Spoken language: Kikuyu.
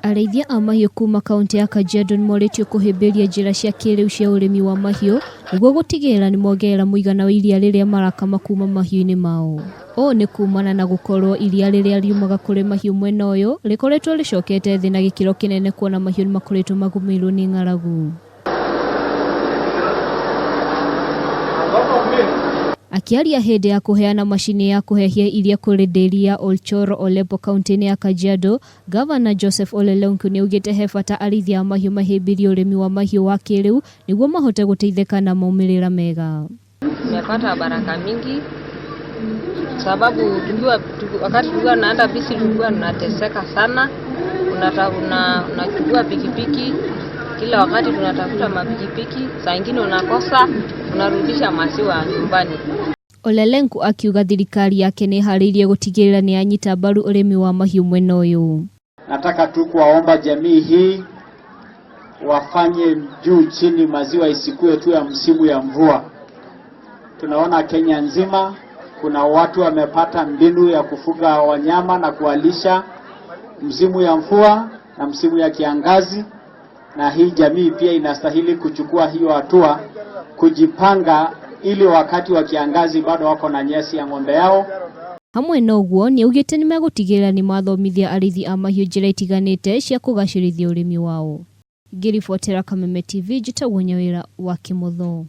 Arĩithia a mahiũ kuma kaũntĩ ya Kajiado nĩmorĩtio kũhĩmbĩria njĩra cia kĩrĩu cia ũrĩmi wa mahiũ nĩguo gũtigĩrĩra nĩmongerera mũigana wa iria rĩrĩa marakama kuma mahiũ-inĩ mao. Ũũ nĩ kumana na gũkorwo iria rĩrĩa riumaga kũrĩ mahiũ mwena ũyũ rĩkoretwo rĩcokete thĩ na gĩkĩro kĩnene kuona mahiũ nĩmakoretwo magũmĩirwo nĩ ng'aragu. Akĩaria hĩndĩ ya kũheana macini ya kũhehia iria kũrĩ ndĩri ya Olchoro Olepo kaunti-inĩ ya Kajiado, Gavana Joseph Ole Lenku nĩaugĩte he bata arĩithia a mahiũ mahĩmbĩrie ũrĩmi wa mahiũ wa kĩrĩu nĩguo mahote gũteithĩka na maumĩrĩra mega. Tumepata baraka mingi sababu tukiwa, tuki, wakati tulikuwa tunaenda bisi tulikuwa tunateseka sana, unachukua pikipiki kila wakati tunatafuta mapikipiki, saa ingine unakosa, unarudisha maziwa nyumbani. Ole Lenku akiuga thirikari yake nĩ ĩharĩirie gũtigĩrĩra nĩ yanyita mbaru ũrĩmi wa mahiũ mwena ũyũ. Nataka tu kuwaomba jamii hii wafanye juu chini, maziwa isikue tu ya msimu ya mvua. Tunaona Kenya nzima kuna watu wamepata mbinu ya kufuga wanyama na kuwalisha msimu ya mvua na msimu ya kiangazi, na hii jamii pia inastahili kuchukua hiyo hatua, kujipanga ili wakati wa kiangazi bado wako na nyasi ya ng'ombe yao. Hamwe na ũguo nĩaugĩte nĩmegũtigĩrĩra nĩmathomithia arĩithi a mahiũ njĩra itiganĩte cia kũgacĩrithia ũrĩmi wao. Ngĩribotera Kameme TV njĩtagwo Nyawĩra wa Kĩmotho.